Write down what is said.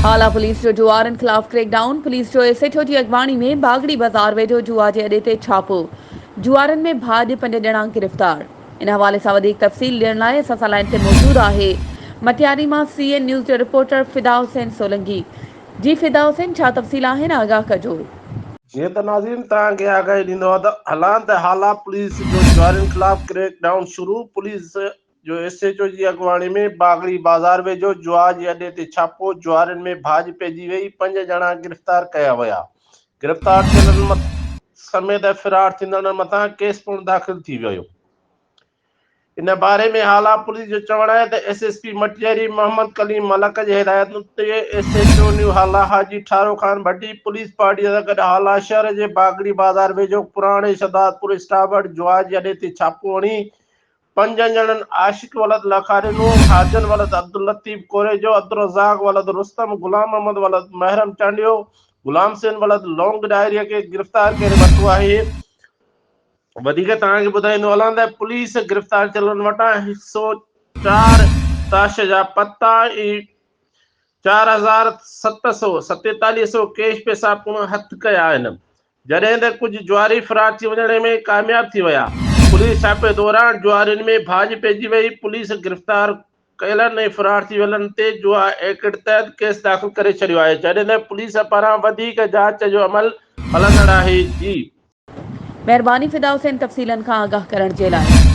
Hala police جو جوارن خلاف creek down, police جو ايس ايڇ او جي اڳواڻي ۾ باگڙي بازار ويجهو جوا جي اڏي تي ڇاپو، جوارن ۾ ڀاڄ پنج ڄڻا گرفتار. ان حوالي سان وڌيڪ تفصيل ڏيڻ لاء اسان سان لائين تي موجود آهي مٽياري مان سي اين نيوز جو رپورٽر فدا حسين سولنگي. جي فدا حسين ڇا تفصيل آهن آگاهه ڪجو. جيئن ته ناظرين توهان کي آگاهي ڏيندو هلان ته هالا پوليس جو جوارين خلاف ڪريڪ ڊائون شروع، پوليس جو ايس ايڇ او جي اڳواڻي ۾ باغڙي بازار ويجهو جوا جي اڏي تي ڇاپو، جوارين ۾ ڀاڄ پئجي وئي، پنج ڄڻا گرفتار ڪيا ويا، گرفتار ٿيلن سميت فرار ٿيندڙن مٿان ڪيس پڻ داخل ٿي ويو. ان باري ۾ هالا پوليس جو چوڻ آهي ته S S P Matiari Muhammad Kaleem Malik جي هدايتن تي S H O new Hala Haji Tharo Khan Bhatti police party سان گڏ هالا شهر جي باغڙي بازار ويجهو پراڻي شهدادپور اسٽاف وٽ جوا جي اڏي تي ڇاپو هڻي پنجن ڄڻن عاشق ولد لکارينو، حاجن ولد عبداللطيف ڪوريجو، عبدالرزاق ولد رستم، غلام محمد ولد محرم چانڊيو، غلام حسين ولد لونگ ڏاهريء کي گرفتار ڪري ورتو آهي. وڌيڪ توهان کي ٻڌائيندو هلان ته پوليس گرفتار ٿيلن وٽان هڪ سئو چار تاش جا پتا ۽ 4747 سئو ڪيش پئسا پڻ هٿ ڪيا آهن. جڏهن ته ڪجهه جواري فرار ٿي وڃڻ ۾ ڪامياب ٿي ويا. پوليس ڇاپي دوران جوارين ۾ ڀاڄ پئجي وئي، پوليس گرفتار ڪيلن ۽ فرار ٿي ويلن تي جوا ايڪٽ تحت ڪيس داخل ڪري ڇڏيو آهي، جڏهن ته پوليس پاران وڌيڪ جاچ جو عمل هلندڙ آهي. جي. مهرباني فدا حسين تفصيلن کان آگاهه ڪرڻ جي لاء.